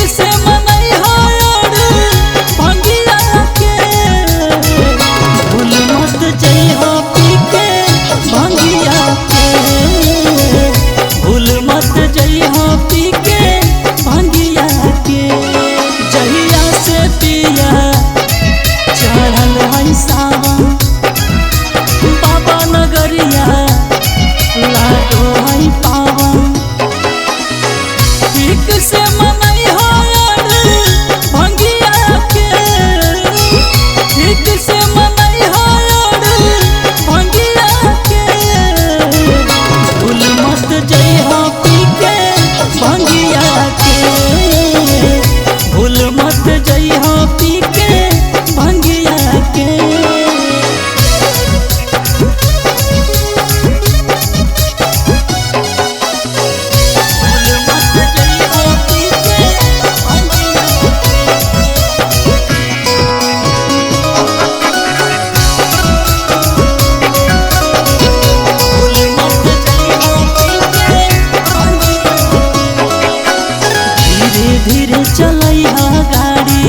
से मनई हो और भंगिया के। भूल मत जइहो पी के भंगिया के, भूल मत जइहो पी के भंगिया के। जहिया से पिया चढ़ल है सावन, बाबा नगरिया लागो है पावन। ठीक से मनई हो और भंगिया के, ठीक से मनई हो और भंगिया के। भूल मत जइहो पी के भंगिया के, भूल मत जइहो पी के भंगिया के। भूल मत जइहो पी के भंगिया के। भूल मत जइहो पी के भंगिया के। धीरे धीरे चलैहा गाड़ी,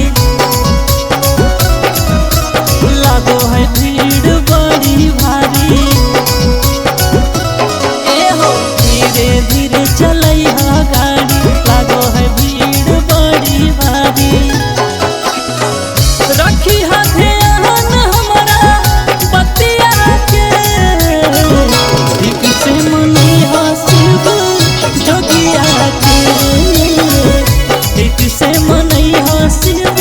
लागो है भीड़ बड़ी भारी। ए हो धीरे धीरे चलैहा गाड़ी, लागो है भीड़ बड़ी भारी। रखी हा ध्यान हमरा बतिया के, ठीक से मनैहा शिव जोगिया के, ठीक से मनैहा शिव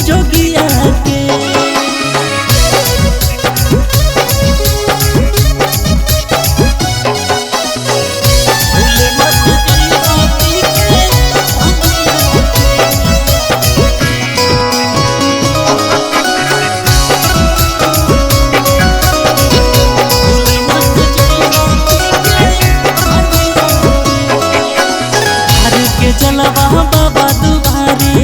जोगिया के। भूल मत जइहो पी के भंगिया के। भूल मत जइहो पी के भंगिया के। हर के जलवा बाबा दुआरी,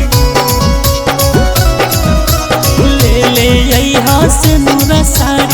ले ले अइहा सिनुरा साड़ी।